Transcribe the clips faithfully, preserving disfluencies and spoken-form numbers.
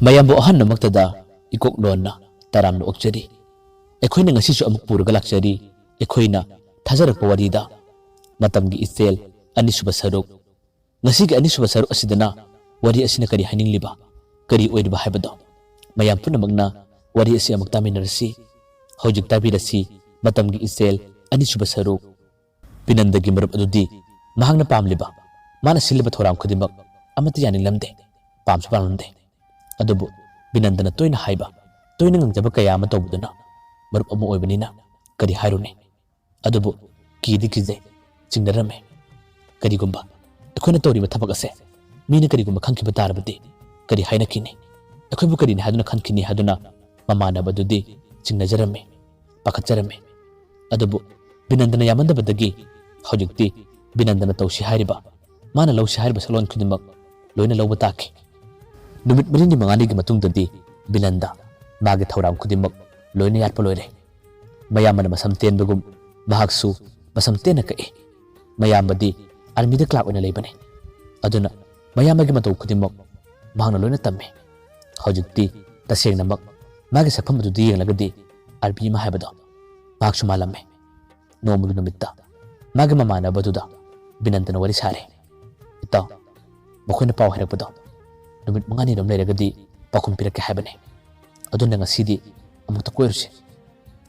ꯃꯌꯥꯝꯕꯨ ꯑꯍꯥꯟꯕꯃꯛꯇꯗ ꯏꯀꯣꯛ ꯂꯣꯟꯅ ꯇꯔꯥꯝꯅ ꯑꯣꯛꯆꯔꯤ꯫ ꯑꯩꯈꯣꯏꯅ ꯉꯁꯤꯁꯨ ꯑꯃꯨꯛ ꯄꯨꯔꯒ ꯂꯥꯛꯆꯔꯤ ꯑꯩꯈꯣꯏꯅ ꯊꯥꯖꯔꯛꯄ ꯋꯥꯔꯤꯗ ꯃꯇꯝꯒꯤ ꯏꯆꯦꯜ ꯑꯅꯤꯁꯨꯕ ꯁꯔꯨꯛ꯫ ꯉꯁꯤꯒꯤ ꯑꯅꯤꯁꯨꯕ ꯁꯔꯨꯛ ꯑꯁꯤꯗꯅ ꯋꯥꯔꯤ ꯑꯁꯤꯅ ꯀꯔꯤ ꯍꯥꯏꯅꯤꯡꯂꯤꯕ, ꯀꯔꯤ ꯑꯣꯏꯔꯤꯕ ꯍꯥꯏꯕꯗꯣ ꯃꯌꯥꯝ ꯄꯨꯝꯅꯃꯛꯅ ꯋꯥꯔꯤ ꯑꯁꯤ ꯑꯃꯨꯛ ꯇꯥꯃꯤꯟꯅꯔꯁꯤ꯫ ꯍꯧꯖꯤꯛ ꯇꯥꯕꯤꯔꯁꯤ ꯃꯇꯝꯒꯤ ꯏꯆꯦꯜ ꯑꯅꯤꯁꯨꯕ ꯁꯔꯨꯛ꯫ ꯕꯤꯅꯟꯗꯒꯤ ꯃꯔꯨꯞ ꯑꯗꯨꯗꯤ ꯃꯍꯥꯛꯅ ꯄꯥꯝꯂꯤꯕ, ꯃꯥꯅ ꯁꯤꯜꯂꯤꯕ ꯊꯧꯔꯥꯡ ꯈꯨꯗꯤꯡꯃꯛ ꯑꯃꯠꯇ ꯌꯥꯅꯤꯡꯂꯝꯗꯦ, ꯄꯥꯝꯁꯨ ꯄꯥꯝꯂꯝꯗꯦ꯫ ꯑꯗꯨꯕꯨ ꯕꯤꯅꯟꯗꯅ ꯇꯣꯏꯅ ꯍꯥꯏꯕ, ꯇꯣꯏꯅ ꯉꯥꯡꯖꯕ ꯀꯌꯥ ꯑꯃ ꯇꯧꯕꯗꯨꯅ ꯃꯔꯨꯞ ꯑꯃ ꯑꯣꯏꯕꯅꯤꯅ ꯀꯔꯤ ꯍꯥꯏꯔꯨꯅꯤ? ꯑꯗꯨꯕꯨ ꯀꯤꯗꯤ ꯀꯤꯖꯩ, ꯆꯤꯡꯅꯔꯝꯃꯤ꯫ ꯀꯔꯤꯒꯨꯝꯕ ꯑꯩꯈꯣꯏꯅ ꯇꯧꯔꯤꯕ ꯊꯕꯛ ꯑꯁꯦ ꯃꯤꯅ ꯀꯔꯤꯒꯨꯝꯕ ꯈꯪꯈꯤꯕ ꯇꯥꯔꯕꯗꯤ ꯀꯔꯤ ꯍꯥꯏꯅꯈꯤꯅꯤ? ꯑꯩꯈꯣꯏꯕꯨ ꯀꯔꯤꯅꯤ ꯍꯥꯏꯗꯨꯅ ꯈꯟꯈꯤꯅꯤ ꯍꯥꯏꯗꯨꯅ ꯃꯃꯥꯟꯅꯕ ꯑꯗꯨꯗꯤ ꯆꯤꯡꯅꯖꯔꯝꯃꯤ, ꯄꯥꯈꯠꯆꯔꯝꯃꯤ꯫ ꯑꯗꯨꯕꯨ ꯕꯤꯅꯟꯗꯅ ꯌꯥꯃꯟꯗꯕꯗꯒꯤ ꯍꯧꯖꯤꯛꯇꯤ ꯕꯤꯅꯟꯗꯅ ꯇꯧꯁꯤ ꯍꯥꯏꯔꯤꯕ, ꯃꯥꯅ ꯂꯧꯁꯤ ꯍꯥꯏꯔꯤꯕ ꯁꯛꯂꯣꯟ ꯈꯨꯗꯤꯡꯃꯛ ꯂꯣꯏꯅ ꯂꯧꯕ ꯇꯥꯈꯤ꯫ ꯅꯨꯃꯤꯠ ꯃꯔꯤꯅꯤ ꯃꯉꯥꯅꯤꯒꯤ ꯃꯇꯨꯡꯗꯗꯤ ꯕꯤꯅꯟꯗ ꯃꯥꯒꯤ ꯊꯧꯔꯥꯡ ꯈꯨꯗꯤꯡꯃꯛ ꯂꯣꯏꯅ ꯌꯥꯠꯄ ꯂꯣꯏꯔꯦ꯫ ꯃꯌꯥꯝꯕꯅ ꯃꯁꯝ ꯇꯦꯟꯕꯒꯨꯝ ꯃꯍꯥꯛꯁꯨ ꯃꯁꯝ ꯇꯦꯟꯅ ꯀꯛꯏ꯫ ꯃꯌꯥꯝꯕꯗꯤ ꯑꯥꯔꯃꯤꯗ ꯀ꯭ꯂꯥꯔꯛ ꯑꯣꯏꯅ ꯂꯩꯕꯅꯤ꯫ ꯑꯗꯨꯅ ꯃꯌꯥꯝꯕꯒꯤ ꯃꯇꯧ ꯈꯨꯗꯤꯡꯃꯛ ꯃꯍꯥꯛꯅ ꯂꯣꯏꯅ ꯇꯝꯃꯤ꯫ ꯍꯧꯖꯤꯛꯇꯤ ꯇꯁꯦꯡꯅꯃꯛ ꯃꯥꯒꯤ ꯁꯛꯐꯝ ꯑꯗꯨꯗ ꯌꯦꯡꯂꯒꯗꯤ ꯑꯥꯔꯃꯤ ꯑꯃ ꯍꯥꯏꯕꯗꯣ ꯃꯍꯥꯛꯁꯨ ꯃꯥꯜꯂꯝꯃꯤ꯫ ꯅꯣꯡꯃꯒꯤ ꯅꯨꯃꯤꯠꯇ ꯃꯥꯒꯤ ꯃꯃꯥꯟꯅꯕꯗꯨꯗ ꯕꯤꯅꯟꯗꯅ ꯋꯥꯔꯤ ꯁꯥꯔꯦ꯫ "ꯏꯇꯥꯎ, ꯃꯈꯣꯏꯅ ꯄꯥꯎ ꯍꯥꯏꯔꯛꯄꯗꯣ ꯅꯨꯃꯤꯠ ꯃꯉꯥꯅꯤꯔꯣꯝ ꯂꯩꯔꯒꯗꯤ ꯄꯥꯎꯈꯨꯝ ꯄꯤꯔꯛꯀꯦ ꯍꯥꯏꯕꯅꯤ꯫ ꯑꯗꯨꯅ ꯉꯁꯤꯗꯤ ꯑꯃꯨꯛꯇ ꯀꯣꯏꯔꯨꯁꯤ꯫"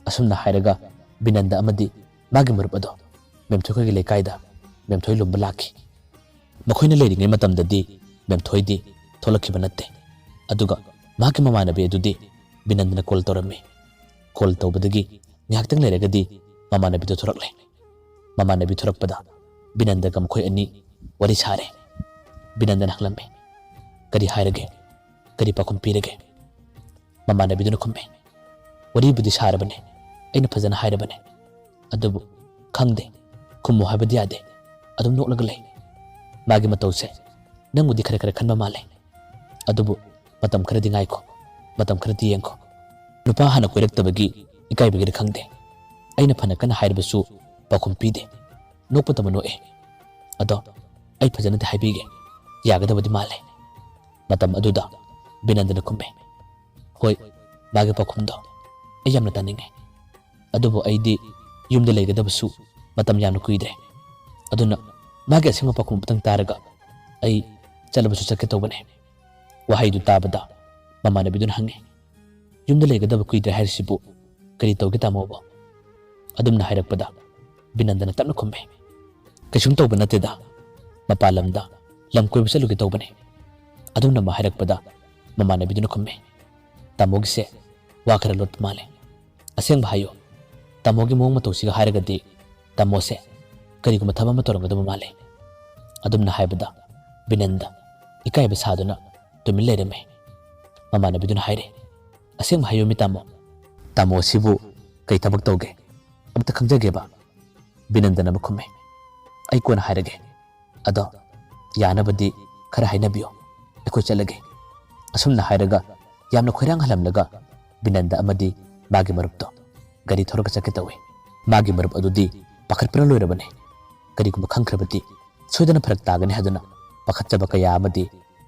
ꯑꯁꯨꯝꯅ ꯍꯥꯏꯔꯒ ꯕꯤꯅꯟꯗ ꯑꯃꯗꯤ ꯃꯥꯒꯤ ꯃꯔꯨꯞ ꯑꯗꯣ ꯃꯦꯝꯊꯣꯏ ꯈꯣꯏꯒꯤ ꯂꯩꯀꯥꯏꯗ ꯃꯦꯝꯊꯣꯏ ꯂꯨꯝꯕ ꯂꯥꯛꯈꯤ꯫ ꯃꯈꯣꯏꯅ ꯂꯩꯔꯤꯉꯩ ꯃꯇꯝꯗꯗꯤ ꯃꯦꯝꯊꯣꯏꯗꯤ ꯊꯣꯛꯂꯛꯈꯤꯕ ꯅꯠꯇꯦ꯫ ꯑꯗꯨꯒ ꯃꯍꯥꯛꯀꯤ ꯃꯃꯥꯟꯅꯕꯤ ꯑꯗꯨꯗꯤ ꯕꯤꯅꯟꯗꯅ ꯀꯣꯜ ꯇꯧꯔꯝꯃꯤ꯫ ꯀꯣꯜ ꯇꯧꯕꯗꯒꯤ ꯉꯥꯏꯍꯥꯛꯇꯪ ꯂꯩꯔꯒꯗꯤ ꯃꯃꯥꯟꯅꯕꯤꯗꯨ ꯊꯣꯔꯛꯂꯦ꯫ ꯃꯃꯥꯟꯅꯕꯤ ꯊꯣꯔꯛꯄꯗ ꯕꯤꯅꯟꯗꯒ ꯃꯈꯣꯏ ꯑꯅꯤ ꯋꯥꯔꯤ ꯁꯥꯔꯦ꯫ ꯕꯤꯅꯟꯗꯅ ꯍꯪꯂꯝꯃꯤ, "ꯀꯔꯤ ꯍꯥꯏꯔꯒꯦ? ꯀꯔꯤ ꯄꯥꯎꯈꯨꯝ ꯄꯤꯔꯒꯦ?" ꯃꯃꯥꯟꯅꯕꯤꯗꯨꯅ ꯈꯨꯝꯃꯦ, "ꯋꯥꯔꯤꯕꯨꯗꯤ ꯁꯥꯔꯕꯅꯦ, ꯑꯩꯅ ꯐꯖꯅ ꯍꯥꯏꯔꯕꯅꯦ, ꯑꯗꯨꯕꯨ ꯈꯪꯗꯦ, ꯈꯨꯝꯃꯨ ꯍꯥꯏꯕꯗꯤ ꯌꯥꯗꯦ, ꯑꯗꯨꯝ ꯅꯣꯛꯂꯒ ꯂꯩ꯫ ꯃꯥꯒꯤ ꯃꯇꯧꯁꯦ ꯅꯪꯕꯨꯗꯤ ꯈꯔ ꯈꯔ ꯈꯟꯕ ꯃꯥꯜꯂꯦ, ꯑꯗꯨꯕꯨ ꯃꯇꯝ ꯈꯔꯗꯤ ꯉꯥꯏꯈꯣ, ꯃꯇꯝ ꯈꯔꯗꯤ ꯌꯦꯡꯈꯣ꯫ ꯅꯨꯄꯥ ꯍꯥꯟꯅ ꯀꯣꯏꯔꯛꯇꯕꯒꯤ ꯏꯀꯥꯏꯕꯒꯤꯔ ꯈꯪꯗꯦ, ꯑꯩꯅ ꯐꯅ ꯀꯟꯅ ꯍꯥꯏꯔꯕꯁꯨ ꯄꯥꯎꯈꯨꯝ ꯄꯤꯗꯦ꯫ ꯅꯣꯛꯄꯇꯕꯨ ꯅꯣꯛꯑꯦ꯫ ꯑꯗꯣ ꯑꯩ ꯐꯖꯅꯗꯤ ꯍꯥꯏꯕꯤꯒꯦ, ꯌꯥꯒꯗꯕꯗꯤ ꯃꯥꯜꯂꯦ꯫" ꯃꯇꯝ ꯑꯗꯨꯗ ꯕꯤꯅꯟꯗꯅ ꯈꯨꯝꯃꯦ, "ꯍꯣꯏ, ꯃꯥꯒꯤ ꯄꯥꯎꯈꯨꯝꯗꯣ ꯑꯩ ꯌꯥꯝꯅ ꯇꯥꯅꯤꯡꯉꯦ꯫ ꯑꯗꯨꯕꯨ ꯑꯩꯗꯤ ꯌꯨꯝꯗ ꯂꯩꯒꯗꯕꯁꯨ ꯃꯇꯝ ꯌꯥꯝꯅ ꯀꯨꯏꯗ꯭ꯔꯦ꯫ ꯑꯗꯨꯅ ꯃꯥꯒꯤ ꯑꯁꯦꯡꯕ ꯄꯥꯎꯈꯨꯝ ꯑꯃꯇꯪ ꯇꯥꯔꯒ ꯑꯩ ꯆꯠꯂꯕꯁꯨ ꯆꯠꯀꯦ ꯇꯧꯕꯅꯦ"꯫ ꯋꯥꯍꯩꯗꯨ ꯇꯥꯕꯗ ꯃꯃꯥꯟꯅꯕꯤꯗꯨꯅ ꯍꯪꯉꯤ, "ꯌꯨꯝꯗ ꯂꯩꯒꯗꯕ ꯀꯨꯏꯗ꯭ꯔꯦ ꯍꯥꯏꯔꯤꯁꯤꯕꯨ ꯀꯔꯤ ꯇꯧꯒꯦ ꯇꯥꯃꯣꯕꯨ?" ꯑꯗꯨꯝꯅ ꯍꯥꯏꯔꯛꯄꯗ ꯕꯤꯅꯟꯗꯅ ꯇꯞꯅ ꯈꯨꯝꯃꯤ, "ꯀꯩꯁꯨꯝ ꯇꯧꯕ ꯅꯠꯇꯦꯗ, ꯃꯄꯥꯟ ꯂꯝꯗ ꯂꯝ ꯀꯣꯏꯕ ꯆꯠꯂꯨꯒꯦ ꯇꯧꯕꯅꯤ"꯫ ꯑꯗꯨꯝꯅ ꯑꯃ ꯍꯥꯏꯔꯛꯄꯗ ꯃꯃꯥꯟꯅꯕꯤꯗꯨꯅ ꯈꯨꯝꯃꯤ, "ꯇꯥꯃꯣꯒꯤꯁꯦ ꯋꯥ ꯈꯔ ꯂꯣꯠꯄ ꯃꯥꯜꯂꯦ꯫ ꯑꯁꯦꯡꯕ ꯍꯥꯏꯌꯨ, ꯇꯥꯃꯣꯒꯤ ꯃꯑꯣꯡ ꯃꯇꯧꯁꯤꯒ ꯍꯥꯏꯔꯒꯗꯤ ꯇꯥꯃꯣꯁꯦ ꯀꯔꯤꯒꯨꯝꯕ ꯊꯕꯛ ꯑꯃ ꯇꯧꯔꯝꯒꯗꯕ ꯃꯥꯜꯂꯦ"꯫ ꯑꯗꯨꯝꯅ ꯍꯥꯏꯕꯗ ꯕꯤꯅꯟꯗ ꯏꯀꯥꯏꯕ ꯁꯥꯗꯨꯅ ꯇꯨꯃꯤꯟ ꯂꯩꯔꯝꯃꯤ꯫ ꯃꯃꯥꯟꯅꯕꯤꯗꯨꯅ ꯍꯥꯏꯔꯦ, "ꯑꯁꯦꯡꯕ ꯍꯥꯏꯌꯨ ꯃꯤ ꯇꯥꯃꯣ, ꯇꯥꯃꯣꯁꯤꯕꯨ ꯀꯩ ꯊꯕꯛ ꯇꯧꯒꯦ? ꯑꯝꯇ ꯈꯪꯖꯒꯦꯕ"꯫ ꯕꯤꯅꯟꯗꯅ ꯑꯃ ꯈꯨꯝꯃꯦ, "ꯑꯩ ꯀꯣꯟꯅ ꯍꯥꯏꯔꯒꯦ꯫ ꯑꯗꯣ ꯌꯥꯅꯕꯗꯤ ꯈꯔ ꯍꯥꯏꯅꯕꯤꯌꯨ, ꯑꯩꯈꯣꯏ ꯆꯠꯂꯒꯦ"꯫ ꯑꯁꯨꯝꯅ ꯍꯥꯏꯔꯒ ꯌꯥꯝꯅ ꯈꯣꯏꯔꯥꯡ ꯍꯜꯂꯝꯂꯒ ꯕꯤꯅꯟꯗ ꯑꯃꯗꯤ ꯃꯥꯒꯤ ꯃꯔꯨꯞꯇꯣ ꯒꯥꯔꯤ ꯊꯧꯔꯒ ꯆꯠꯀꯦ ꯇꯧꯏ꯫ ꯃꯥꯒꯤ ꯃꯔꯨꯞ ꯑꯗꯨꯗꯤ ꯄꯥꯈꯠꯄꯅ ꯂꯣꯏꯔꯕꯅꯤ꯫ ꯀꯔꯤꯒꯨꯝꯕ ꯈꯪꯈ꯭ꯔꯕꯗꯤ ꯁꯣꯏꯗꯅ ꯐꯔꯛ ꯇꯥꯒꯅꯤ ꯍꯥꯏꯗꯨꯅ ꯄꯥꯈꯠꯆꯕ ꯀꯌꯥ ꯑꯃꯗꯤ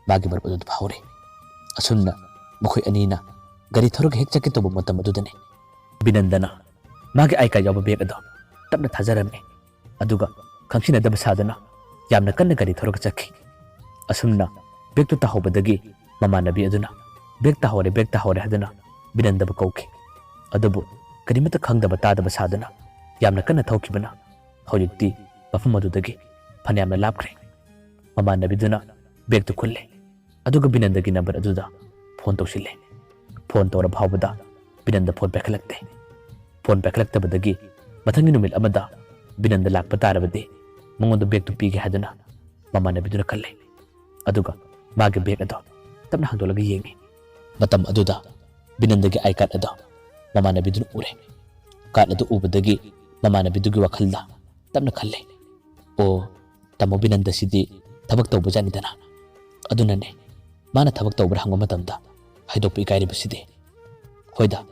ꯃꯥꯒꯤ ꯃꯔꯨꯞ ꯑꯗꯨꯗ ꯐꯥꯎꯔꯤ꯫ ꯑꯁꯨꯝꯅ ꯃꯈꯣꯏ ꯑꯅꯤꯅ ꯒꯥꯔꯤ ꯊꯧꯔꯒ ꯍꯦꯛ ꯆꯠꯀꯦ ꯇꯧꯕ ꯃꯇꯝ ꯑꯗꯨꯗꯅꯤ ꯕꯤꯅꯟꯗꯅ ꯃꯥꯒꯤ ꯑꯥꯏ ꯀꯥꯔꯗ ꯌꯥꯎꯕ ꯕꯦꯒ ꯑꯗꯣ ꯇꯞꯅ ꯊꯥꯖꯔꯝꯃꯤ꯫ ꯑꯗꯨꯒ ꯈꯪꯁꯤꯟꯅꯗꯕ ꯁꯥꯗꯨꯅ ꯌꯥꯝꯅ ꯀꯟꯅ ꯒꯥꯔꯤ ꯊꯧꯔꯒ ꯆꯠꯈꯤ꯫ ꯑꯁꯨꯝꯅ ꯕꯦꯒꯇꯨ ꯇꯥꯍꯧꯕꯗꯒꯤ ꯃꯃꯥꯟꯅꯕꯤ ꯑꯗꯨꯅ "ꯕꯦꯒ ꯇꯥꯍꯧꯔꯦ, ꯕꯦꯒ ꯇꯥꯍꯧꯔꯦ" ꯍꯥꯏꯗꯨꯅ ꯕꯤꯅꯟꯗꯕꯨ ꯀꯧꯈꯤ꯫ ꯑꯗꯨꯕꯨ ꯀꯔꯤꯃꯠꯇ ꯈꯪꯗꯕ ꯇꯥꯗꯕ ꯁꯥꯗꯨꯅ ꯌꯥꯝꯅ ꯀꯟꯅ ꯊꯧꯈꯤꯕꯅ ꯍꯧꯖꯤꯛꯇꯤ ꯃꯐꯝ ꯑꯗꯨꯗꯒꯤ ꯐꯅꯌꯥꯝꯅ ꯂꯥꯞꯈ꯭ꯔꯦ꯫ ꯃꯃꯥꯟꯅꯕꯤꯗꯨꯅ ꯕꯦꯒꯇꯨ ꯈꯨꯜꯂꯦ꯫ ꯑꯗꯨꯒ ꯕꯤꯅꯟꯗꯒꯤ ꯅꯝꯕꯔ ꯑꯗꯨꯗ ꯐꯣꯟ ꯇꯧꯁꯤꯜꯂꯦ꯫ ꯐꯣꯟ ꯇꯧꯔ ꯐꯥꯎꯕꯗ ꯕꯤꯅꯟꯗ ꯐꯣꯟ ꯄꯥꯏꯈꯠꯂꯛꯇꯦ꯫ ꯐꯣꯟ ꯄꯥꯏꯈꯠꯂꯛꯇꯕꯗꯒꯤ ꯃꯊꯪꯒꯤ ꯅꯨꯃꯤꯠ ꯑꯃꯗ ꯕꯤꯅꯟꯗ ꯂꯥꯛꯄ ꯇꯥꯔꯕꯗꯤ ꯃꯉꯣꯟꯗ ꯕꯦꯒꯇꯨ ꯄꯤꯒꯦ ꯍꯥꯏꯗꯨꯅ ꯃꯃꯥꯟꯅꯕꯤꯗꯨꯅ ꯈꯜꯂꯦ꯫ ꯑꯗꯨꯒ ꯃꯥꯒꯤ ꯕꯦꯒ ꯑꯗꯣ ꯇꯞꯅ ꯍꯥꯡꯗꯣꯛꯂꯒ ꯌꯦꯡꯉꯤ꯫ ꯃꯇꯝ ꯑꯗꯨꯗ ꯕꯤꯅꯟꯗꯒꯤ ꯑꯥꯏ ꯀꯥꯔꯗ ꯑꯗꯣ ꯃꯃꯥꯟꯅꯕꯤꯗꯨꯅ ꯎꯔꯦ꯫ ꯀꯥꯔꯗ ꯑꯗꯨ ꯎꯕꯗꯒꯤ ꯃꯃꯥꯟꯅꯕꯤꯗꯨꯒꯤ ꯋꯥꯈꯜꯗ ꯇꯞꯅ ꯈꯜꯂꯦ, "ꯑꯣ, ꯇꯥꯃꯣ ꯕꯤꯅꯟꯗꯁꯤꯗꯤ ꯊꯕꯛ ꯇꯧꯕꯖꯥꯠꯅꯤꯗꯅ꯫ ꯑꯗꯨꯅꯅꯦ ꯃꯥꯅ ꯊꯕꯛ ꯇꯧꯕ꯭ꯔꯥ ꯍꯪꯕ ꯃꯇꯝꯗ ꯍꯥꯏꯗꯣꯛꯄ ꯏꯀꯥꯏꯔꯤꯕꯁꯤꯗꯤ꯫ ꯍꯣꯏꯗ,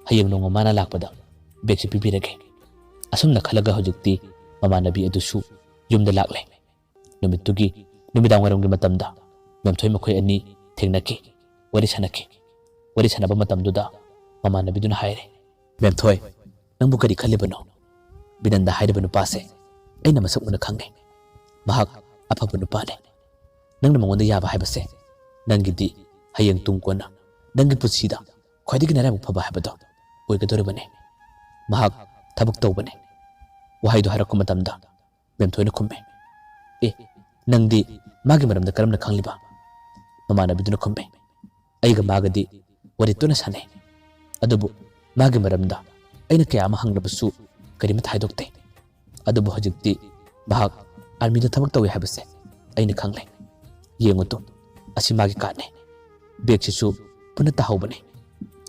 ꯍꯌꯦꯡ ꯅꯣꯡꯃ ꯃꯥꯅ ꯂꯥꯛꯄꯗ ꯕꯦꯒꯁꯤ ꯄꯤꯕꯤꯔꯒꯦ"꯫ ꯑꯁꯨꯝꯅ ꯈꯜꯂꯒ ꯍꯧꯖꯤꯛꯇꯤ ꯃꯃꯥꯟꯅꯕꯤ ꯑꯗꯨꯁꯨ ꯌꯨꯝꯗ ꯂꯥꯛꯂꯦ꯫ ꯅꯨꯃꯤꯠꯇꯨꯒꯤ ꯅꯨꯃꯤꯗꯥꯡ ꯋꯥꯏꯔꯝꯒꯤ ꯃꯇꯝꯗ ꯃꯦꯝꯊꯣꯏ ꯃꯈꯣꯏ ꯑꯅꯤ ꯊꯦꯡꯅꯈꯤ꯫ ꯋꯥꯔꯤ ꯁꯥꯟꯅꯈꯤ꯫ ꯋꯥꯔꯤ ꯁꯥꯟꯅꯕ ꯃꯇꯝꯗꯨꯗ ꯃꯃꯥꯟꯅꯕꯤꯗꯨꯅ ꯍꯥꯏꯔꯦ, "ꯃꯦꯝꯊꯣꯏ, ꯅꯪꯕꯨ ꯀꯔꯤ ꯈꯜꯂꯤꯕꯅꯣ? ꯕꯤꯅꯟꯗ ꯍꯥꯏꯔꯤꯕ ꯅꯨꯄꯥꯁꯦ ꯑꯩꯅ ꯃꯁꯛ ꯃꯨꯟꯅ ꯈꯪꯉꯦ꯫ ꯃꯍꯥꯛ ꯑꯐꯕ ꯅꯨꯄꯥꯅꯦ꯫ ꯅꯪꯅ ꯃꯉꯣꯟꯗ ꯌꯥꯕ ꯍꯥꯏꯕꯁꯦ ꯅꯪꯒꯤꯗꯤ ꯍꯌꯦꯡ ꯇꯨꯡ ꯀꯣꯟꯅ ꯅꯪꯒꯤ ꯄꯨꯟꯁꯤꯗ ꯈ꯭ꯋꯥꯏꯗꯒꯤ ꯅꯔꯥꯏꯕꯛ ꯐꯕ ꯍꯥꯏꯕꯗꯣ ꯑꯣꯏꯒꯗꯧꯔꯤꯕꯅꯤ꯫ ꯃꯍꯥꯛ ꯊꯕꯛ ꯇꯧꯕꯅꯦ"꯫ ꯋꯥꯍꯩꯗꯨ ꯍꯥꯏꯔꯛꯄ ꯃꯇꯝꯗ ꯃꯦꯝꯊꯣꯏꯅ ꯈꯨꯝꯃꯦ, "ꯑꯦ, ꯅꯪꯗꯤ ꯃꯥꯒꯤ ꯃꯔꯝꯗ ꯀꯔꯝꯅ ꯈꯪꯂꯤꯕ?" ꯃꯃꯥꯟꯅꯕꯤꯗꯨꯅ ꯈꯨꯝꯃꯦ, "ꯑꯩꯒ ꯃꯥꯒꯗꯤ ꯋꯥꯔꯤ ꯇꯣꯏꯅ ꯁꯥꯟꯅꯩ, ꯑꯗꯨꯕꯨ ꯃꯥꯒꯤ ꯃꯔꯝꯗ ꯑꯩꯅ ꯀꯌꯥ ꯑꯃ ꯍꯪꯂꯕꯁꯨ ꯀꯔꯤꯃꯠꯇ ꯍꯥꯏꯗꯣꯛꯇꯦ꯫ ꯑꯗꯨꯕꯨ ꯍꯧꯖꯤꯛꯇꯤ ꯃꯍꯥꯛ ꯑꯥꯔꯃꯤꯗ ꯊꯕꯛ ꯇꯧꯏ ꯍꯥꯏꯕꯁꯦ ꯑꯩꯅ ꯈꯪꯂꯦ꯫ ꯌꯦꯡꯉꯨ ꯇꯨ, ꯑꯁꯤ ꯃꯥꯒꯤ ꯀꯥꯔꯗꯅꯦ꯫ ꯕꯦꯒꯁꯤꯁꯨ ꯄꯨꯟꯅ ꯇꯥꯍꯧꯕꯅꯦ꯫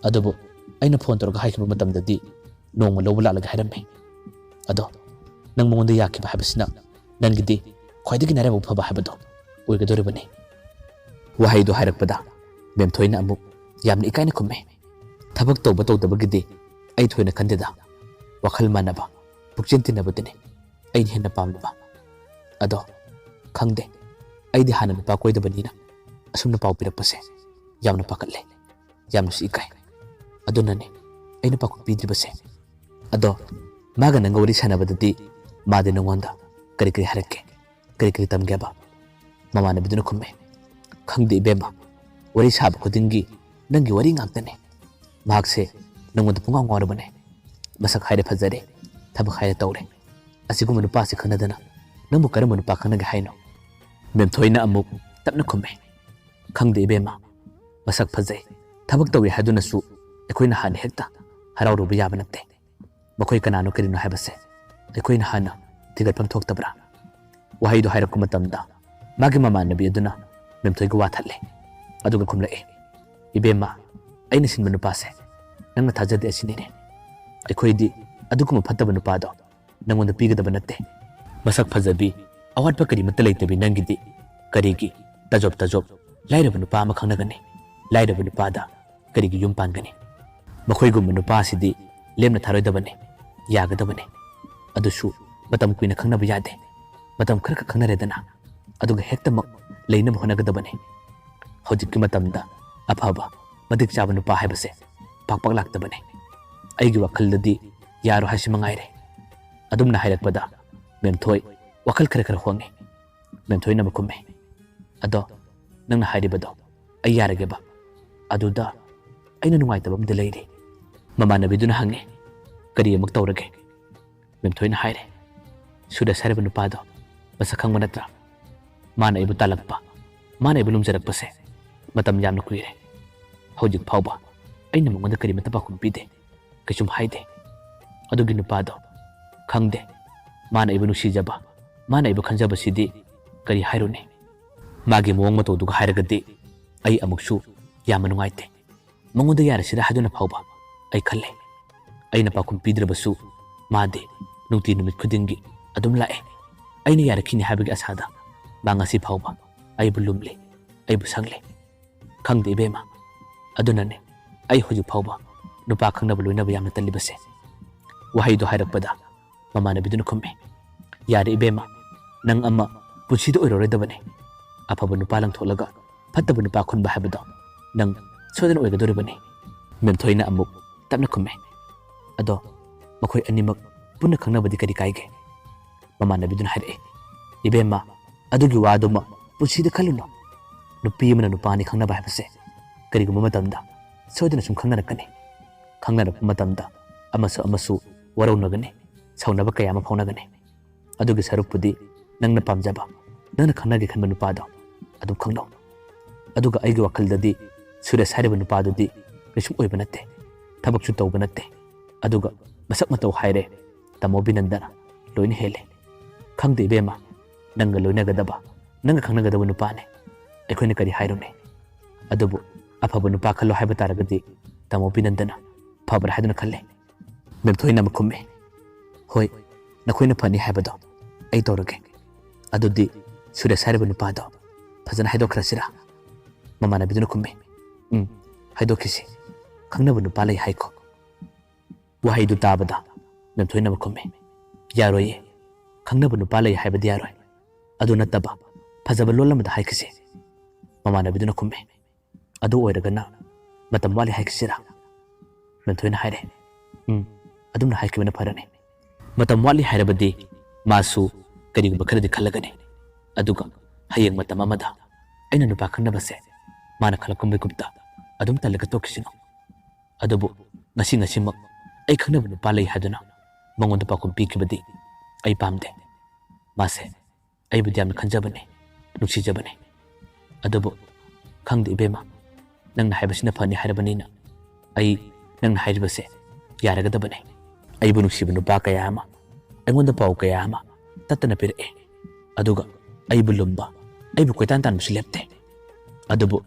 ꯑꯗꯨꯕꯨ ꯑꯩꯅ ꯐꯣꯟ ꯇꯧꯔꯒ ꯍꯥꯏꯈꯤꯕ ꯃꯇꯝꯗꯗꯤ ꯅꯣꯡꯃ ꯂꯧꯕ ꯂꯥꯛꯂꯒ ꯍꯥꯏꯔꯝꯃꯦ꯫ ꯑꯗꯣ ꯅꯪ ꯃꯉꯣꯟꯗ ꯌꯥꯈꯤꯕ ꯍꯥꯏꯕꯁꯤꯅ ꯅꯪꯒꯤꯗꯤ ꯈ꯭ꯋꯥꯏꯗꯒꯤ ꯅꯔꯥꯏꯕꯛ ꯐꯕ ꯍꯥꯏꯕꯗꯣ ꯑꯣꯏꯒꯗꯧꯔꯤꯕꯅꯤ"꯫ ꯋꯥꯍꯩꯗꯨ ꯍꯥꯏꯔꯛꯄꯗ ꯃꯦꯝꯊꯣꯏꯅ ꯑꯃꯨꯛ ꯌꯥꯝꯅ ꯏꯀꯥꯏꯅ ꯈꯨꯝꯃꯦ, "ꯊꯕꯛ ꯇꯧꯕ ꯇꯧꯗꯕꯒꯤꯗꯤ ꯑꯩ ꯊꯣꯏꯅ ꯈꯟꯗꯦꯗ꯫ ꯋꯥꯈꯜ ꯃꯥꯟꯅꯕ, ꯄꯨꯛꯆꯦꯜ ꯇꯤꯟꯅꯕꯗꯨꯅꯤ ꯑꯩꯅ ꯍꯦꯟꯅ ꯄꯥꯝꯂꯤꯕ꯫ ꯑꯗꯣ ꯈꯪꯗꯦ, ꯑꯩꯗꯤ ꯍꯥꯟꯅ ꯅꯨꯄꯥ ꯀꯣꯏꯗꯕꯅꯤꯅ ꯑꯁꯨꯝꯅ ꯄꯥꯎ ꯄꯤꯔꯛꯄꯁꯦ ꯌꯥꯝꯅ ꯄꯥꯈꯠꯂꯦ, ꯌꯥꯝꯅꯁꯨ ꯏꯀꯥꯏ꯫ ꯑꯗꯨꯅꯅꯦ ꯑꯩꯅ ꯄꯥꯎꯈꯨꯝ ꯄꯤꯗ꯭ꯔꯤꯕꯁꯦ꯫ ꯑꯗꯣ ꯃꯥꯒ ꯅꯪꯒ ꯋꯥꯔꯤ ꯁꯥꯟꯅꯕꯗꯗꯤ ꯃꯥꯗꯤ ꯅꯉꯣꯟꯗ ꯀꯔꯤ ꯀꯔꯤ ꯍꯥꯏꯔꯛꯀꯦ? ꯀꯔꯤ ꯀꯔꯤ ꯇꯝꯒꯦꯕ?" ꯃꯃꯥꯟꯅꯕꯤꯗꯨꯅ ꯈꯨꯝꯃꯦ, "ꯈꯪꯗꯦ ꯏꯕꯦꯝꯃ, ꯋꯥꯔꯤ ꯁꯥꯕ ꯈꯨꯗꯤꯡꯒꯤ ꯅꯪꯒꯤ ꯋꯥꯔꯤ ꯉꯥꯛꯇꯅꯦ꯫ ꯃꯍꯥꯛꯁꯦ ꯅꯪꯉꯣꯟꯗ ꯄꯨꯡꯉꯥꯎ ꯉꯥꯎꯔꯕꯅꯦ꯫ ꯃꯁꯛ ꯍꯥꯏꯔꯦ ꯐꯖꯔꯦ, ꯊꯕꯛ ꯍꯥꯏꯔꯦ ꯇꯧꯔꯦ꯫ ꯑꯁꯤꯒꯨꯝꯕ ꯅꯨꯄꯥꯁꯤ ꯈꯪꯅꯗꯅ ꯅꯪꯕꯨ ꯀꯔꯝꯕ ꯅꯨꯄꯥ ꯈꯪꯅꯒꯦ ꯍꯥꯏꯅꯣ?" ꯃꯦꯝꯊꯣꯏꯅ ꯑꯃꯨꯛ ꯇꯞꯅ ꯈꯨꯝꯃꯦ, "ꯈꯪꯗꯦ ꯏꯕꯦꯝꯃ, ꯃꯁꯛ ꯐꯖꯩ, ꯊꯕꯛ ꯇꯧꯏ ꯍꯥꯏꯗꯨꯅꯁꯨ ꯑꯩꯈꯣꯏꯅ ꯍꯥꯟꯅ ꯍꯦꯛꯇ ꯍꯔꯥꯎꯔꯨꯕ ꯌꯥꯕ ꯅꯠꯇꯦ꯫ ꯃꯈꯣꯏ ꯀꯅꯥꯅꯣ ꯀꯔꯤꯅꯣ ꯍꯥꯏꯕꯁꯦ ꯑꯩꯈꯣꯏꯅ ꯍꯥꯟꯅ ꯊꯤꯒꯠꯐꯝ ꯊꯣꯛꯇꯕ꯭ꯔꯥ?" ꯋꯥꯍꯩꯗꯣ ꯍꯥꯏꯔꯛꯄ ꯃꯇꯝꯗ ꯃꯥꯒꯤ ꯃꯃꯥꯟꯅꯕꯤ ꯑꯗꯨꯅ ꯃꯦꯝꯊꯣꯏꯒ ꯋꯥ ꯊꯠꯂꯦ꯫ ꯑꯗꯨꯒ ꯈꯨꯝꯂꯛꯑꯦ, "ꯏꯕꯦꯝꯃ, ꯑꯩꯅ ꯁꯤꯟꯕ ꯅꯨꯄꯥꯁꯦ ꯅꯪꯅ ꯊꯥꯖꯗꯦ ꯑꯁꯤꯅꯤꯅꯦ꯫ ꯑꯩꯈꯣꯏꯗꯤ ꯑꯗꯨꯒꯨꯝꯕ ꯐꯠꯇꯕ ꯅꯨꯄꯥꯗꯣ ꯅꯪꯉꯣꯟꯗ ꯄꯤꯒꯗꯕ ꯅꯠꯇꯦ꯫ ꯃꯁꯛ ꯐꯖꯕꯤ, ꯑꯋꯥꯠꯄ ꯀꯔꯤꯃꯠꯇ ꯂꯩꯇꯕꯤ ꯅꯪꯒꯤꯗꯤ ꯀꯔꯤꯒꯤ ꯇꯖꯣꯞ ꯇꯖꯣꯞ ꯂꯥꯏꯔꯕ ꯅꯨꯄꯥ ꯑꯃ ꯈꯪꯅꯒꯅꯤ? ꯂꯥꯏꯔꯕ ꯅꯨꯄꯥꯗ ꯀꯔꯤꯒꯤ ꯌꯨꯝ ꯄꯥꯟꯒꯅꯤ? ꯃꯈꯣꯏꯒꯨꯝꯕ ꯅꯨꯄꯥꯁꯤꯗꯤ ꯂꯦꯝꯅ ꯊꯥꯔꯣꯏꯗꯕꯅꯤ, ꯌꯥꯒꯗꯕꯅꯤ꯫ ꯑꯗꯨꯁꯨ ꯃꯇꯝ ꯀꯨꯏꯅ ꯈꯪꯅꯕ ꯌꯥꯗꯦ꯫ ꯃꯇꯝ ꯈꯔꯈꯛ ꯈꯪꯅꯔꯦꯗꯅ, ꯑꯗꯨꯒ ꯍꯦꯛꯇꯃꯛ ꯂꯩꯅꯕ ꯍꯣꯠꯅꯒꯗꯕꯅꯤ꯫ ꯍꯧꯖꯤꯛꯀꯤ ꯃꯇꯝꯗ ꯑꯐꯕ, ꯃꯇꯤꯛ ꯆꯥꯕ ꯅꯨꯄꯥ ꯍꯥꯏꯕꯁꯦ ꯄꯥꯛ ꯄꯥꯛ ꯂꯥꯛꯇꯕꯅꯦ꯫ ꯑꯩꯒꯤ ꯋꯥꯈꯜꯗꯗꯤ ꯌꯥꯔꯣꯏ ꯍꯥꯏꯁꯤ ꯃꯉꯥꯏꯔꯦ꯫ ꯑꯗꯨꯝꯅ ꯍꯥꯏꯔꯛꯄꯗ ꯃꯦꯝꯊꯣꯏ ꯋꯥꯈꯜ ꯈꯔ ꯈꯔ ꯍꯣꯡꯉꯦ꯫ ꯃꯦꯝꯊꯣꯏꯅ ꯑꯃꯨꯛ ꯈꯨꯝꯃꯦ, "ꯑꯗꯣ ꯅꯪꯅ ꯍꯥꯏꯔꯤꯕꯗꯣ ꯑꯩ ꯌꯥꯔꯒꯦꯕ꯫ ꯑꯗꯨꯗ ꯑꯩꯅ ꯅꯨꯡꯉꯥꯏꯇꯕ ꯑꯃꯗꯤ ꯂꯩꯔꯤ꯫" ꯃꯃꯥꯟꯅꯕꯤꯗꯨꯅ ꯍꯪꯉꯦ, "ꯀꯔꯤ ꯑꯃꯨꯛ ꯇꯧꯔꯒꯦ?" ꯃꯦꯝꯊꯣꯏꯅ ꯍꯥꯏꯔꯦ, "ꯁꯨꯔꯦꯁ ꯍꯥꯏꯔꯤꯕ ꯅꯨꯄꯥꯗꯣ ꯃꯁꯛ ꯈꯪꯕ ꯅꯠꯇ꯭ꯔꯥ? ꯃꯥꯅ ꯑꯩꯕꯨ ꯇꯥꯜꯂꯛꯄ, ꯃꯥꯅ ꯑꯩꯕꯨ ꯂꯨꯝꯖꯔꯛꯄꯁꯦ ꯃꯇꯝ ꯌꯥꯝꯅ ꯀꯨꯏꯔꯦ꯫ ꯍꯧꯖꯤꯛ ꯐꯥꯎꯕ ꯑꯩꯅ ꯃꯉꯣꯟꯗ ꯀꯔꯤꯃꯠꯇ ꯄꯥꯎꯈꯨꯝ ꯄꯤꯗꯦ, ꯀꯩꯁꯨꯝ ꯍꯥꯏꯗꯦ꯫ ꯑꯗꯨꯒꯤ ꯅꯨꯄꯥꯗꯣ ꯈꯪꯗꯦ, ꯃꯥꯅ ꯑꯩꯕꯨ ꯅꯨꯡꯁꯤꯖꯕ, ꯃꯥꯅ ꯑꯩꯕꯨ ꯈꯟꯖꯕꯁꯤꯗꯤ ꯀꯔꯤ ꯍꯥꯏꯔꯨꯅꯤ? ꯃꯥꯒꯤ ꯃꯑꯣꯡ ꯃꯇꯧꯗꯨꯒ ꯍꯥꯏꯔꯒꯗꯤ ꯑꯩ ꯑꯃꯨꯛꯁꯨ ꯌꯥꯝꯅ ꯅꯨꯡꯉꯥꯏꯇꯦ꯫ ꯃꯉꯣꯟꯗ ꯌꯥꯔꯁꯤꯔ ꯍꯥꯏꯗꯨꯅ ꯐꯥꯎꯕ ꯑꯩ ꯈꯜꯂꯦ꯫ ꯑꯩꯅ ꯄꯥꯎꯈꯨꯝ ꯄꯤꯗ꯭ꯔꯕꯁꯨ ꯃꯥꯗꯤ ꯅꯨꯡꯇꯤ ꯅꯨꯃꯤꯠ ꯈꯨꯗꯤꯡꯒꯤ ꯑꯗꯨꯝ ꯂꯥꯛꯑꯦ꯫ ꯑꯩꯅ ꯌꯥꯔꯛꯈꯤꯅꯤ ꯍꯥꯏꯕꯒꯤ ꯑꯁꯥꯗ ꯃꯥ ꯉꯁꯤ ꯐꯥꯎꯕ ꯑꯩꯕꯨ ꯂꯨꯝꯂꯤ, ꯑꯩꯕꯨ ꯁꯪꯂꯤ꯫ ꯈꯪꯗꯦ ꯏꯕꯦꯝꯃ, ꯑꯗꯨꯅꯅꯦ ꯑꯩ ꯍꯧꯖꯤꯛ ꯐꯥꯎꯕ ꯅꯨꯄꯥ ꯈꯪꯅꯕ ꯂꯣꯏꯅꯕ ꯌꯥꯝꯅ ꯇꯜꯂꯤꯕꯁꯦ꯫" ꯋꯥꯍꯩꯗꯣ ꯍꯥꯏꯔꯛꯄꯗ ꯃꯃꯥꯟꯅꯕꯤꯗꯨꯅ ꯈꯨꯝꯃꯦ, "ꯌꯥꯔꯦ ꯏꯕꯦꯝꯃ, ꯅꯪ ꯑꯃ ꯄꯨꯟꯁꯤꯗ ꯑꯣꯏꯔꯔꯣꯏꯗꯕꯅꯤ꯫ ꯑꯐꯕ ꯅꯨꯄꯥ ꯂꯪꯊꯣꯛꯂꯒ ꯐꯠꯇꯕ ꯅꯨꯄꯥ ꯈꯨꯟꯕ ꯍꯥꯏꯕꯗꯣ ꯅꯪ ꯁꯣꯏꯗꯅ ꯑꯣꯏꯒꯗꯧꯔꯤꯕꯅꯤ꯫" ꯃꯦꯝꯊꯣꯏꯅ ꯑꯃꯨꯛ ꯇꯞꯅ ꯈꯨꯝꯃꯦ, "ꯑꯗꯣ ꯃꯈꯣꯏ ꯑꯅꯤꯃꯛ ꯄꯨꯟꯅ ꯈꯪꯅꯕꯗꯤ ꯀꯔꯤ ꯀꯥꯏꯒꯦ?" ꯃꯃꯥꯟꯅꯕꯤꯗꯨꯅ ꯍꯥꯏꯔꯛꯏ, "ꯏꯕꯦꯝꯃ, ꯑꯗꯨꯒꯤ ꯋꯥꯗꯨꯃ ꯄꯨꯟꯁꯤꯗ ꯈꯜꯂꯨꯅꯨ꯫ ꯅꯨꯄꯤ ꯑꯃꯅ ꯅꯨꯄꯥ ꯑꯅꯤ ꯈꯪꯅꯕ ꯍꯥꯏꯕꯁꯦ ꯀꯔꯤꯒꯨꯝꯕ ꯃꯇꯝꯗ ꯁꯣꯏꯗꯅ ꯁꯨꯝ ꯈꯪꯅꯔꯛꯀꯅꯤ꯫ ꯈꯪꯅꯔꯛꯄ ꯃꯇꯝꯗ ꯑꯃꯁꯨ ꯑꯃꯁꯨ ꯋꯥꯔꯧꯅꯒꯅꯤ, ꯁꯥꯎꯅꯕ ꯀꯌꯥ ꯑꯃ ꯐꯥꯎꯅꯒꯅꯤ꯫ ꯑꯗꯨꯒꯤ ꯁꯔꯨꯛꯄꯨꯗꯤ ꯅꯪꯅ ꯄꯥꯝꯖꯕ, ꯅꯪꯅ ꯈꯪꯅꯒꯦ ꯈꯟꯕ ꯅꯨꯄꯥꯗꯣ ꯑꯗꯨꯝ ꯈꯪꯅꯧ꯫ ꯑꯗꯨꯒ ꯑꯩꯒꯤ ꯋꯥꯈꯜꯗꯗꯤ ꯁꯨꯔꯦꯁ ꯍꯥꯏꯔꯤꯕ ꯅꯨꯄꯥꯗꯨꯗꯤ ꯀꯩꯁꯨꯝ ꯑꯣꯏꯕ ꯅꯠꯇꯦ, ꯊꯕꯛꯁꯨ ꯇꯧꯕ ꯅꯠꯇꯦ, ꯑꯗꯨꯒ ꯃꯁꯛ ꯃꯇꯧ ꯍꯥꯏꯔꯦ, ꯇꯥꯃꯣ ꯕꯤꯅꯟꯗꯅ ꯂꯣꯏꯅ ꯍꯦꯜꯂꯦ꯫ ꯈꯪꯗꯦ ꯏꯕꯦꯝꯃ, ꯅꯪꯒ ꯂꯣꯏꯅꯒꯗꯕ, ꯅꯪꯒ ꯈꯪꯅꯒꯗꯕ ꯅꯨꯄꯥꯅꯦ꯫ ꯑꯩꯈꯣꯏꯅ ꯀꯔꯤ ꯍꯥꯏꯔꯨꯅꯤ? ꯑꯗꯨꯕꯨ ꯑꯐꯕ ꯅꯨꯄꯥ ꯈꯜꯂꯣ ꯍꯥꯏꯕ ꯇꯥꯔꯒꯗꯤ ꯇꯥꯃꯣ ꯕꯤꯅꯟꯗꯅ ꯐꯕ꯭ꯔꯥ ꯍꯥꯏꯗꯨꯅ ꯈꯜꯂꯦ꯫" ꯃꯦꯝꯊꯣꯏꯅ ꯑꯃꯨꯛ ꯈꯨꯝꯃꯤ, "ꯍꯣꯏ, ꯅꯈꯣꯏꯅ ꯐꯅꯤ ꯍꯥꯏꯕꯗꯣ ꯑꯩ ꯇꯧꯔꯒꯦ꯫ ꯑꯗꯨꯗꯤ ꯁꯨꯔꯦꯁ ꯍꯥꯏꯔꯤꯕ ꯅꯨꯄꯥꯗꯣ ꯐꯖꯅ ꯍꯥꯏꯗꯣꯛꯈ꯭ꯔꯁꯤꯔꯥ?" ꯃꯃꯥꯟꯅꯕꯤꯗꯨꯅ ꯈꯨꯝꯃꯤ, "ꯎꯝ, ꯍꯥꯏꯗꯣꯛꯈꯤꯁꯤ꯫ ꯈꯪꯅꯕ ꯅꯨꯄꯥ ꯂꯩ ꯍꯥꯏꯀꯣ?" ꯋꯥꯍꯩꯗꯨ ꯇꯥꯕꯗ ꯃꯦꯝꯊꯣꯏꯅ ꯑꯃꯨꯛ ꯈꯨꯝꯃꯤ, "ꯌꯥꯔꯣꯏꯌꯦ, ꯈꯪꯅꯕ ꯅꯨꯄꯥ ꯂꯩ ꯍꯥꯏꯕꯗꯤ ꯌꯥꯔꯣꯏ꯫ ꯑꯗꯨ ꯅꯠꯇꯕ ꯐꯖꯕ ꯂꯣꯜ ꯑꯃꯗ ꯍꯥꯏꯈꯤꯁꯤ꯫" ꯃꯃꯥꯟꯅꯕꯤꯗꯨꯅ ꯈꯨꯝꯃꯤ, ꯑꯗꯨ ꯑꯣꯏꯔꯒꯅ ꯃꯇꯝ ꯋꯥꯠꯂꯤ ꯍꯥꯏꯈꯤꯁꯤꯔꯥ? ꯃꯦꯝꯊꯣꯏꯅ ꯍꯥꯏꯔꯦ, "ꯎꯝ, ꯑꯗꯨꯝꯅ ꯍꯥꯏꯈꯤꯕꯅ ꯐꯔꯅꯤ꯫ ꯃꯇꯝ ꯋꯥꯠꯂꯤ ꯍꯥꯏꯔꯕꯗꯤ ꯃꯥꯁꯨ ꯀꯔꯤꯒꯨꯝꯕ ꯈꯔꯗꯤ ꯈꯜꯂꯒꯅꯤ꯫ ꯑꯗꯨꯒ ꯍꯌꯦꯡ ꯃꯇꯝ ꯑꯃꯗ ꯑꯩꯅ ꯅꯨꯄꯥ ꯈꯪꯅꯕꯁꯦ ꯃꯥꯅ ꯈꯜꯂꯛꯀꯨꯝꯕꯒꯨꯝꯇ ꯑꯗꯨꯝ ꯇꯜꯂꯒ ꯇꯣꯛꯈꯤꯁꯅꯨ꯫ ꯑꯗꯨꯕꯨ ꯉꯁꯤ ꯉꯁꯤꯃꯛ ꯑꯩ ꯈꯪꯅꯕ ꯅꯨꯄꯥ ꯂꯩ ꯍꯥꯏꯗꯨꯅ ꯃꯉꯣꯟꯗ ꯄꯥꯎꯈꯨꯝ ꯄꯤꯈꯤꯕꯗꯤ ꯑꯩ ꯄꯥꯝꯗꯦ꯫ ꯃꯥꯁꯦ ꯑꯩꯕꯨꯗꯤ ꯌꯥꯝꯅ ꯈꯟꯖꯕꯅꯤ, ꯅꯨꯡꯁꯤꯖꯕꯅꯤ꯫ ꯑꯗꯨꯕꯨ ꯈꯪꯗꯦ ꯏꯕꯦꯝꯃ, ꯅꯪꯅ ꯍꯥꯏꯕꯁꯤꯅ ꯐꯅꯤ ꯍꯥꯏꯔꯕꯅꯤꯅ ꯑꯩ ꯅꯪꯅ ꯍꯥꯏꯔꯤꯕꯁꯦ ꯌꯥꯔꯒꯗꯕꯅꯤ꯫ ꯑꯩꯕꯨ ꯅꯨꯡꯁꯤꯕ ꯅꯨꯄꯥ ꯀꯌꯥ ꯑꯃ ꯑꯩꯉꯣꯟꯗ ꯄꯥꯎ ꯀꯌꯥ ꯑꯃ ꯇꯠꯇꯅ ꯄꯤꯔꯛꯑꯦ꯫ ꯑꯗꯨꯒ ꯑꯩꯕꯨ ꯂꯨꯝꯕ, ꯑꯩꯕꯨ ꯀꯣꯏꯇꯥꯟ ꯇꯥꯟꯕꯁꯨ ꯂꯦꯞꯇꯦ꯫ ꯑꯗꯨꯕꯨ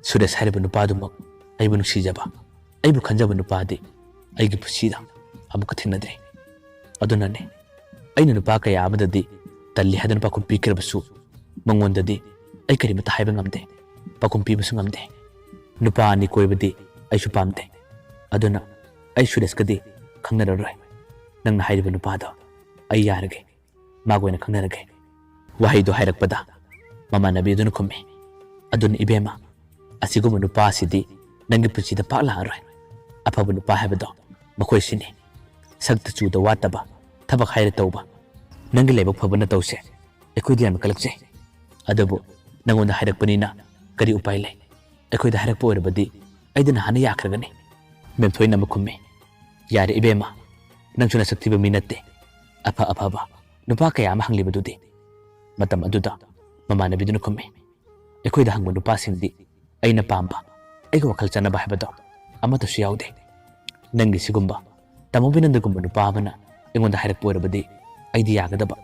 ꯁꯨꯔꯦꯁ ꯍꯥꯏꯔꯤꯕ ꯅꯨꯄꯥꯗꯨꯃꯛ ꯑꯩꯕꯨ ꯅꯨꯡꯁꯤꯖꯕ, ꯑꯩꯕꯨ ꯈꯟꯖꯕ ꯅꯨꯄꯥꯗꯤ ꯑꯩꯒꯤ ꯄꯨꯟꯁꯤꯗ ꯑꯃꯨꯛꯀ ꯊꯦꯡꯅꯗ꯭ꯔꯤ꯫ ꯑꯗꯨꯅꯅꯦ ꯑꯩꯅ ꯅꯨꯄꯥ ꯀꯌꯥ ꯑꯃꯗꯗꯤ ꯇꯜꯂꯤ ꯍꯥꯏꯗꯨꯅ ꯄꯥꯎꯈꯨꯝ ꯄꯤꯈ꯭ꯔꯕꯁꯨ ꯃꯉꯣꯟꯗꯗꯤ ꯑꯩ ꯀꯔꯤꯃꯠꯇ ꯍꯥꯏꯕ ꯉꯝꯗꯦ, ꯄꯥꯎꯈꯨꯝ ꯄꯤꯕꯁꯨ ꯉꯝꯗꯦ꯫ ꯅꯨꯄꯥ ꯑꯅꯤ ꯀꯣꯏꯕꯗꯤ ꯑꯩꯁꯨ ꯄꯥꯝꯗꯦ꯫ ꯑꯗꯨꯅ ꯑꯩ ꯁꯨꯔꯦꯁꯀꯗꯤ ꯈꯪꯅꯔꯔꯣꯏ꯫ ꯅꯪꯅ ꯍꯥꯏꯔꯤꯕ ꯅꯨꯄꯥꯗꯣ ꯑꯩ ꯌꯥꯔꯒꯦ, ꯃꯥꯒ ꯑꯣꯏꯅ ꯈꯪꯅꯔꯒꯦ꯫" ꯋꯥꯍꯩꯗꯣ ꯍꯥꯏꯔꯛꯄꯗ ꯃꯃꯥꯟꯅꯕꯤ ꯑꯗꯨꯅ ꯈꯨꯝꯃꯤ, "ꯑꯗꯨꯅ ꯏꯕꯦꯝꯃ, ꯑꯁꯤꯒꯨꯝꯕ ꯅꯨꯄꯥꯁꯤꯗꯤ ꯅꯪꯒꯤ ꯄꯨꯟꯁꯤꯗ ꯄꯥꯛ ꯂꯥꯛꯑꯔꯣꯏ꯫ ꯑꯐꯕ ꯅꯨꯄꯥ ꯍꯥꯏꯕꯗꯣ ꯃꯈꯣꯏꯁꯤꯅꯤ꯫ ꯁꯛꯇ ꯆꯨꯗ ꯋꯥꯠꯇꯕ, ꯊꯕꯛ ꯍꯥꯏꯔ ꯇꯧꯕ꯫ ꯅꯪꯒꯤ ꯂꯥꯏꯕꯛ ꯐꯕ ꯅꯇꯧꯁꯦ ꯑꯩꯈꯣꯏꯗꯤ ꯌꯥꯝꯅ ꯀꯜꯂꯛꯆꯩ꯫ ꯑꯗꯨꯕꯨ ꯅꯪꯉꯣꯟꯗ ꯍꯥꯏꯔꯛꯄꯅꯤꯅ ꯀꯔꯤ ꯎꯄꯥꯏ ꯂꯩ? ꯑꯩꯈꯣꯏꯗ ꯍꯥꯏꯔꯛꯄ ꯑꯣꯏꯔꯕꯗꯤ ꯑꯩꯗꯤ ꯅꯍꯥꯟꯅ ꯌꯥꯈ꯭ꯔꯒꯅꯤ꯫" ꯃꯦꯝꯊꯣꯏꯅ ꯑꯃꯨꯛ ꯈꯨꯝꯃꯤ, "ꯌꯥꯔꯦ ꯏꯕꯦꯝꯃ, ꯅꯪꯁꯨ ꯅꯁꯛ ꯊꯤꯕ ꯃꯤ ꯅꯠꯇꯦ꯫ ꯑꯐ ꯑꯐꯕ ꯅꯨꯄꯥ ꯀꯌꯥ ꯑꯃ ꯍꯪꯂꯤꯕꯗꯨꯗꯤ꯫ ꯃꯇꯝ ꯑꯗꯨꯗ ꯃꯃꯥꯟꯅꯕꯤꯗꯨꯅ ꯈꯨꯝꯃꯤ, ꯑꯩꯈꯣꯏꯗ ꯍꯪꯕ ꯅꯨꯄꯥꯁꯤꯡꯗꯤ ꯑꯩꯅ ꯄꯥꯝꯕ, ꯑꯩꯒ ꯋꯥꯈꯜ ꯆꯥꯟꯅꯕ ꯍꯥꯏꯕꯗꯣ ꯑꯃꯠꯇꯁꯨ ꯌꯥꯎꯗꯦ꯫ ꯅꯪꯒꯤ ꯁꯤꯒꯨꯝꯕ ꯇꯥꯃꯣ ꯕꯤꯅꯟꯗꯒꯨꯝꯕ ꯅꯨꯄꯥ ꯑꯃꯅ ꯑꯩꯉꯣꯟꯗ ꯍꯥꯏꯔꯛꯄ ꯑꯣꯏꯔꯕꯗꯤ ꯑꯩꯗꯤ ꯌꯥꯒꯗꯕ꯫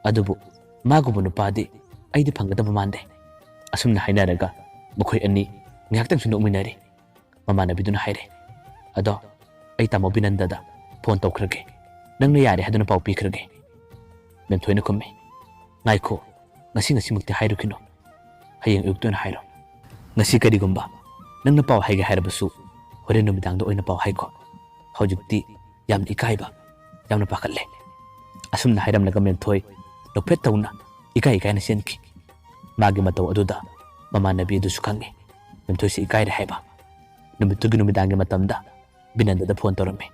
ꯑꯗꯨꯕꯨ ꯃꯥꯒꯨꯝꯕ ꯅꯨꯄꯥꯗꯤ ꯑꯩꯗꯤ ꯐꯪꯒꯗꯕ ꯃꯥꯟꯗꯦ꯫" ꯑꯁꯨꯝꯅ ꯍꯥꯏꯅꯔꯒ ꯃꯈꯣꯏ ꯑꯅꯤ ꯉꯥꯏꯍꯥꯛꯇꯪꯁꯨ ꯅꯣꯛꯃꯤꯟꯅꯔꯤ꯫ ꯃꯃꯥꯟꯅꯕꯤꯗꯨꯅ ꯍꯥꯏꯔꯦ, "ꯑꯗꯣ ꯑꯩ ꯇꯥꯃꯣ ꯕꯤꯅꯟꯗꯗ ꯐꯣꯟ ꯇꯧꯈ꯭ꯔꯒꯦ꯫ ꯅꯪꯅ ꯌꯥꯔꯦ ꯍꯥꯏꯗꯨꯅ ꯄꯥꯎ ꯄꯤꯈ꯭ꯔꯒꯦ꯫" ꯃꯦꯝꯊꯣꯏꯅ ꯈꯨꯝꯃꯤ, "ꯉꯥꯏꯈꯣ, ꯉꯁꯤ ꯉꯁꯤꯃꯛꯇꯤ ꯍꯥꯏꯔꯨꯈꯤꯅꯨ꯫ ꯍꯌꯦꯡ ꯑꯌꯨꯛꯇ ꯑꯣꯏꯅ ꯍꯥꯏꯔꯣ꯫ ꯉꯁꯤ ꯀꯔꯤꯒꯨꯝꯕ ꯅꯪꯅ ꯄꯥꯎ ꯍꯥꯏꯒꯦ ꯍꯥꯏꯔꯕꯁꯨ ꯍꯣꯔꯦꯟ ꯅꯨꯃꯤꯗꯥꯡꯗ ꯑꯣꯏꯅ ꯄꯥꯎ ꯍꯥꯏꯈꯣ꯫ ꯍꯧꯖꯤꯛꯇꯤ ꯌꯥꯝꯅ ꯏꯀꯥꯏꯕ, ꯌꯥꯝꯅ ꯄꯥꯈꯠꯂꯦ꯫" ꯑꯁꯨꯝꯅ ꯍꯥꯏꯔꯝꯂꯒ ꯃꯦꯝꯊꯣꯏ ꯅꯣꯛꯐꯦꯠ ꯇꯧꯅ ꯏꯀꯥꯏ ꯏꯀꯥꯏꯅ ꯆꯦꯟꯈꯤ꯫ ꯃꯥꯒꯤ ꯃꯇꯧ ꯑꯗꯨꯗ ꯃꯃꯥꯟꯅꯕꯤ ꯑꯗꯨꯁꯨ ꯈꯪꯉꯤ꯫ ꯃꯦꯝꯊꯣꯏꯁꯤ ꯏꯀꯥꯏꯔꯦ ꯍꯥꯏꯕ꯫ ꯅꯨꯃꯤꯠꯇꯨꯒꯤ ꯅꯨꯃꯤꯗꯥꯡꯒꯤ ꯃꯇꯝꯗ ꯕꯤꯅꯟꯗꯗ ꯐꯣꯟ ꯇꯧꯔꯝꯃꯤ꯫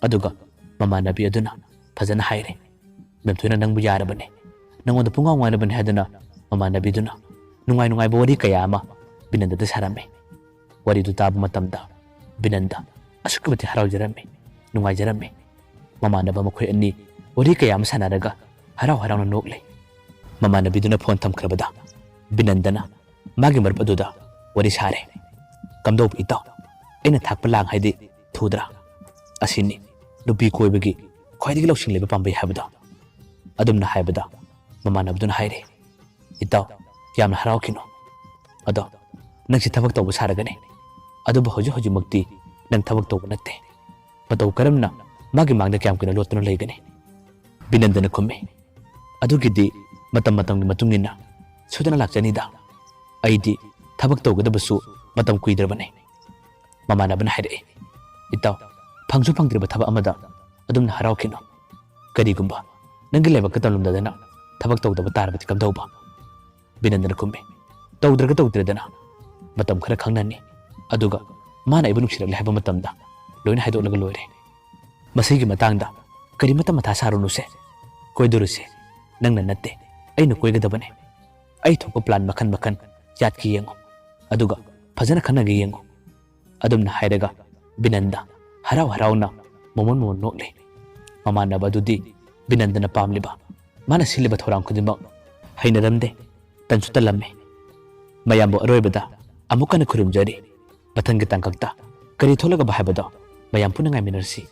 ꯑꯗꯨꯒ ꯃꯃꯥꯟꯅꯕꯤ ꯑꯗꯨꯅ ꯐꯖꯅ ꯍꯥꯏꯔꯦ, "ꯃꯦꯝꯊꯣꯏꯅ ꯅꯪꯕꯨ ꯌꯥꯔꯕꯅꯦ, ꯅꯪꯉꯣꯟꯗ ꯄꯨꯡꯉꯥꯎ ꯉꯥꯎꯔꯕꯅꯦ" ꯍꯥꯏꯗꯨꯅ ꯃꯃꯥꯟꯅꯕꯤꯗꯨꯅ ꯅꯨꯡꯉꯥꯏ ꯅꯨꯡꯉꯥꯏꯕ ꯋꯥꯔꯤ ꯀꯌꯥ ꯑꯃ ꯕꯤꯅꯟꯗꯗ ꯁꯥꯔꯝꯃꯤ꯫ ꯋꯥꯔꯤꯗꯨ ꯇꯥꯕ ꯃꯇꯝꯗ ꯕꯤꯅꯟꯗ ꯑꯁꯨꯛꯀꯤ ꯃꯇꯤꯛ ꯍꯔꯥꯎꯖꯔꯝꯃꯤ, ꯅꯨꯡꯉꯥꯏꯖꯔꯝꯃꯤ꯫ ꯃꯃꯥꯟꯅꯕ ꯃꯈꯣꯏ ꯑꯅꯤ ꯋꯥꯔꯤ ꯀꯌꯥ ꯑꯃ ꯁꯥꯟꯅꯔꯒ ꯍꯔꯥꯎ ꯍꯔꯥꯎꯅ ꯅꯣꯛꯂꯦ꯫ ꯃꯃꯥꯟꯅꯕꯤꯗꯨꯅ ꯐꯣꯟ ꯊꯝꯈ꯭ꯔꯕꯗ ꯕꯤꯅꯟꯗꯅ ꯃꯥꯒꯤ ꯃꯔꯨꯞ ꯑꯗꯨꯗ ꯋꯥꯔꯤ ꯁꯥꯔꯦ꯫ "ꯀꯝꯗꯧꯕ ꯏꯇꯥꯎ, ꯑꯩꯅ ꯊꯥꯛꯄ ꯂꯥꯡ ꯍꯥꯏꯗꯤ ꯊꯨꯗ꯭ꯔꯥ? ꯑꯁꯤꯅꯤ ꯅꯨꯄꯤ ꯀꯣꯏꯕꯒꯤ ꯈ꯭ꯋꯥꯏꯗꯒꯤ ꯂꯧꯁꯤꯡ ꯂꯩꯕ ꯄꯥꯝꯕꯩ ꯍꯥꯏꯕꯗꯣ"꯫ ꯑꯗꯨꯝꯅ ꯍꯥꯏꯕꯗ ꯃꯃꯥꯟꯅꯕꯗꯨꯅ ꯍꯥꯏꯔꯦ, "ꯏꯇꯥꯎ, ꯌꯥꯝꯅ ꯍꯔꯥꯎꯈꯤꯅꯨ꯫ ꯑꯗꯣ ꯅꯪꯁꯤ ꯊꯕꯛ ꯇꯧꯕ ꯁꯥꯔꯒꯅꯤ, ꯑꯗꯨꯕꯨ ꯍꯧꯖꯤꯛ ꯍꯧꯖꯤꯛꯃꯛꯇꯤ ꯅꯪ ꯊꯕꯛ ꯇꯧꯕ ꯅꯠꯇꯦ꯫ ꯃꯇꯧ ꯀꯔꯝꯅ ꯃꯥꯒꯤ ꯃꯥꯡꯗ ꯀꯌꯥꯝ ꯀꯨꯏꯅ ꯂꯣꯠꯇꯨꯅ ꯂꯩꯒꯅꯤ?" ꯕꯤꯅꯟꯗꯅ ꯈꯨꯝꯃꯤ, "ꯑꯗꯨꯒꯤꯗꯤ ꯃꯇꯝ ꯃꯇꯝꯒꯤ ꯃꯇꯨꯡ ꯏꯟꯅ ꯁꯣꯏꯗꯅ ꯂꯥꯛꯆꯅꯤꯗ꯫ ꯑꯩꯗꯤ ꯊꯕꯛ ꯇꯧꯒꯗꯕꯁꯨ ꯃꯇꯝ ꯀꯨꯏꯗ꯭ꯔꯕꯅꯤ"꯫ ꯃꯃꯥꯟꯅꯕꯅ ꯍꯥꯏꯔꯛꯏ, "ꯏꯇꯥꯎ, ꯐꯪꯁꯨ ꯐꯪꯗ꯭ꯔꯤꯕ ꯊꯕꯛ ꯑꯃꯗ ꯑꯗꯨꯝꯅ ꯍꯔꯥꯎꯈꯤꯅꯨ꯫ ꯀꯔꯤꯒꯨꯝꯕ ꯅꯪꯒꯤ ꯂꯥꯏꯕꯛꯇ ꯇꯝꯂꯝꯗꯗꯅ ꯊꯕꯛ ꯇꯧꯗꯕ ꯇꯥꯔꯕꯗꯤ ꯀꯝꯗꯧꯕ?" ꯕꯤꯅꯟꯗꯅ ꯈꯨꯝꯃꯤ, "ꯇꯧꯗ꯭ꯔꯒ ꯇꯧꯗ꯭ꯔꯦꯗꯅ, ꯃꯇꯝ ꯈꯔ ꯈꯪꯅꯅꯤ, ꯑꯗꯨꯒ ꯃꯥꯅ ꯑꯩꯕꯨ ꯅꯨꯡꯁꯤꯔꯛꯂꯦ ꯍꯥꯏꯕ ꯃꯇꯝꯗ ꯂꯣꯏꯅ ꯍꯥꯏꯗꯣꯛꯂꯒ ꯂꯣꯏꯔꯦ"꯫ "ꯃꯁꯤꯒꯤ ꯃꯇꯥꯡꯗ ꯀꯔꯤꯃꯠꯇ ꯃꯊꯥ ꯁꯥꯔꯨꯅꯨꯁꯦ꯫ ꯀꯣꯏꯗꯣꯔꯤꯁꯦ ꯅꯪꯅ ꯅꯠꯇꯦ, ꯑꯩꯅ ꯀꯣꯏꯒꯗꯕꯅꯦ꯫ ꯑꯩ ꯊꯣꯛꯄ ꯄ꯭ꯂꯥꯟ ꯃꯈꯟ ꯃꯈꯟ ꯌꯥꯠꯀꯦ ꯌꯦꯡꯉꯨ, ꯑꯗꯨꯒ ꯐꯖꯅ ꯈꯟꯅꯒꯦ ꯌꯦꯡꯉꯨ"꯫ ꯑꯗꯨꯝꯅ ꯍꯥꯏꯔꯒ ꯕꯤꯅꯟꯗ ꯍꯔꯥꯎ ꯍꯔꯥꯎꯅ ꯃꯣꯃꯣꯟ ꯃꯣꯃꯣꯟ ꯅꯣꯛꯂꯦ꯫ ꯃꯃꯥꯟꯅꯕ ꯑꯗꯨꯗꯤ ꯕꯤꯅꯟꯗꯅ ꯄꯥꯝꯂꯤꯕ, ꯃꯥꯅ ꯁꯤꯜꯂꯤꯕ ꯊꯧꯔꯥꯡ ꯈꯨꯗꯤꯡꯃꯛ ꯍꯩꯅꯔꯝꯗꯦ, ꯇꯟꯁꯨ ꯇꯜꯂꯝꯃꯤ꯫ ꯃꯌꯥꯝꯕꯨ ꯑꯔꯣꯏꯕꯗ ꯑꯃꯨꯛ ꯍꯟꯅ ꯈꯨꯔꯨꯝꯖꯔꯤ꯫ ꯃꯊꯪꯒꯤ ꯇꯥꯡꯀꯛꯇ ꯀꯔꯤ ꯊꯣꯛꯂꯒꯕ ꯍꯥꯏꯕꯗꯣ ꯃꯌꯥꯝ ꯄꯨꯟꯅ ꯉꯥꯏꯃꯤꯟꯅꯔꯁꯤ꯫